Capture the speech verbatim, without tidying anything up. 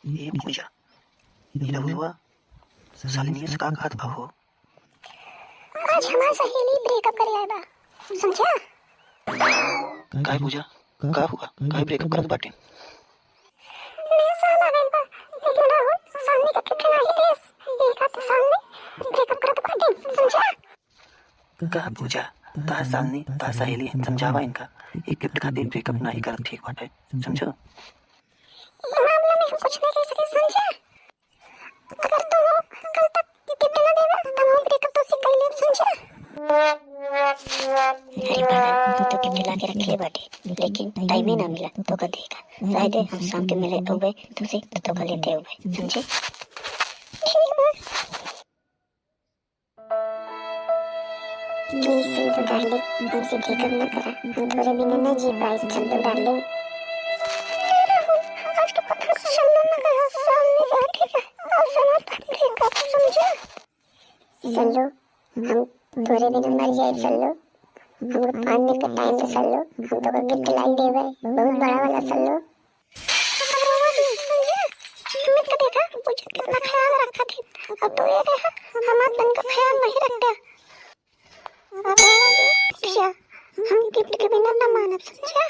ए पूजा, ई रउआ सालिनिया से का कहत बा हो? आज हमार सहेली ब्रेकअप करे आए बा, समझा? काहे पूजा, का हुआ? काहे ब्रेकअप करत बाटे? नया साल आ गइल बा, लेकिन राहुल सालनी का गिफ्ट नाही देस। एक आध साल में ब्रेकअप करत बाटे, समझा? का पूजा, तहार सालनी, तहार सहेली है, समझावा इनका। एक गिफ्ट खातिर ब्रेकअप नाही करत ठीक बाटे, समझो? ये मामला में हम कुछ नहीं कह सके, समझा? अगर तू कल तक गिफ्ट ना देबा, तब हम ब्रेकअप तो से कर लेब, समझा? अरे पागल, हम तो गिफ्ट ला के रखे बाटे, लेकिन टाइम ही ना मिला तो का देगा। रह दे, हम शाम के मिले हुए तुझसे तो, तो का लेते हुए, समझे? ठीक बा। प्लीज सिंधु डार्लिंग, हमसे ब्रेकअप ना करा, हम तोरे बिना ना जी पाई सिंधु डार्लिंग। आज के पता सल्लू ना गया, सामने बैठे का, और सुना था ब्रेकअप, समझा? सल्लू, हम तोरे बिना मर जाए सल्लू, हमको पाँच मिनट का टाइम दे सल्लू, हम तो गिफ्ट लाई देवे, बहुत बड़ा वाला सल्लू। हिम्मत का देखा, पूजा कितना ख्याल रखा थी। अब तो ये देखा, हमार तन का ख्याल नहीं रखता। अब बाबा जी, भैया, हम गिफ्ट के बिना ना मानब, समझा?